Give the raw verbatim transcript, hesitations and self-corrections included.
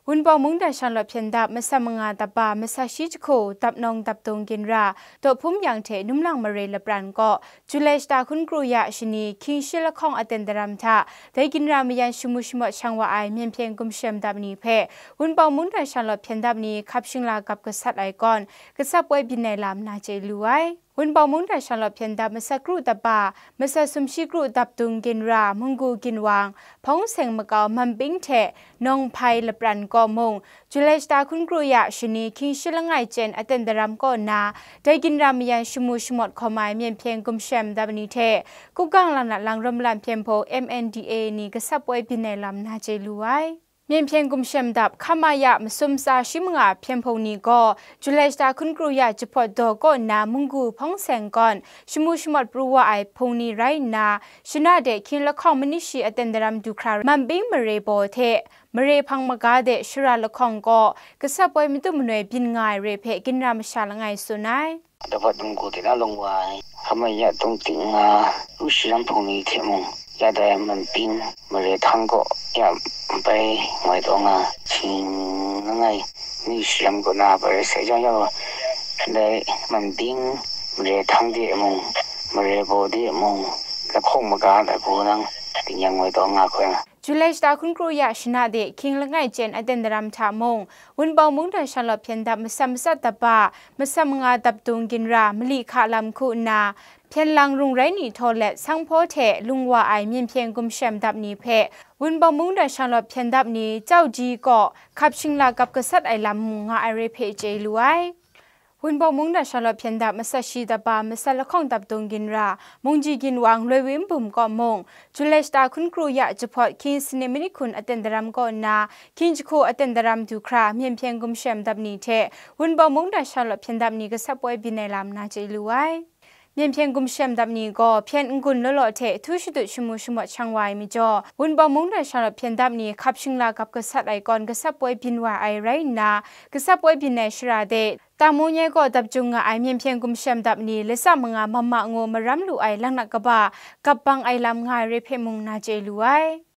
Wunpawng mungdan shanglawt hpyen dap masa manga dap ba masa shi jahku dap nawng dap dung ginra, dawhpum yang hte numlang mare lapran kaw, Julai shata hkun kru ya shani hkying shi lahkawng aten daram hta, dai ginra mayan shamu shamawt shang wa ai myen hpyen gumshem dap ni hpe, Wunpawng mungdan shanglawt hpyen dap ni hkap shingla gap gasat ai kawn, gasat poi byin ai lam na chye lu ai. Wunpawng mungdan shanglawt hpyen dap masa kru dap ba, masa sumshi kru dap dung ginra, munggu ginwang, hpawng seng makau, manping hte nawng hpai lapran kaw mung, Julai shata hkun kru ya shani hkying shi langai chyen aten daram kaw nna, dai ginra mayan shamu shamawt hkawm ai myen hpyen gumshem dap ni hte, Kugang Lanat Lang Rawmalan Hpyen Hpung M N D A ni gasat poi byin ai lam na chye lu ai. Myen hpyen gumshem dap hkam a ya masum tsa shi manga hpyen hpung ni gaw, Julai shata hkun kru ya jahpawt daw kaw nna munggu hpawng seng kawn, shamu shamawt pru wa ai hpung ni rai nna, shana de hkying lahkawng manit shi aten daram du hkra manping mare baw hte, mare hpang maga de shara lahkawng kaw, gasat poi matu manoi byin nga ai re hpe ginra masha langai tsun ai. Dapat dunggu de na lung wa ai, hkam a ya tung ting nga, ru sharam hpung ni hte mung, ya dai manping mare htang kaw ya bai ngoi taw nga, hkying langai ni sharam kaw na bai rai sai jang ya, dai manping mare htang de mung, mare baw de mung, lahkawng maga dai gaw nang, tingnyang ngoi taw nga hkoi nga. Julai shata hkun kru ya shana de hkying langai chyen aten daram hta mung, Wunpawng mungdan shanglawt hpyen dap masa matsat dap ba, masa manga dap dung ginra, mali hka lam hku nna, hpyen lang rung rai ni htaw let, sanghpaw hte lung wa ai myen hpyen gumshem dap ni hpe, Wunpawng mungdan shanglawt hpyen dap ni, Chau Di kaw, hkap shingla gap gasat ai lam mung nga ai re hpe chye lu ai. Wunpawng mungdan shanglawt hpyen dap masa shi dap ba, masa lahkawng dap dung ginra, mungji ginwang, loi wi nbum kaw mung, Julai shata hkun kru ya jahpawt hkying sanit manit hkun aten daram kaw nna, hkying jahku aten daram du hkra, myen hpyen gumshem dap ni hte, Wunpawng mungdan shanglawt hpyen dap ni gasat poi byin ai lam na chye lu ai. Myen hpyen gumshem dap ni gaw hpyen n-gun law law hte htu shadut shamu shamawt shang wa ai majaw, Wunpawng mungdan shanglawt hpyen dap ni hkap shingla gap gasat ai kawn gasat poi byin wa ai rai nna, gasat poi byin ai shara de, Tangmung nye kaw dap jung nga ai myen hpyen gumshem dap ni latsa manga mama ngu maram lu ai laknak kaba gap bang ai lam nga ai re hpe mung na chye lu ai.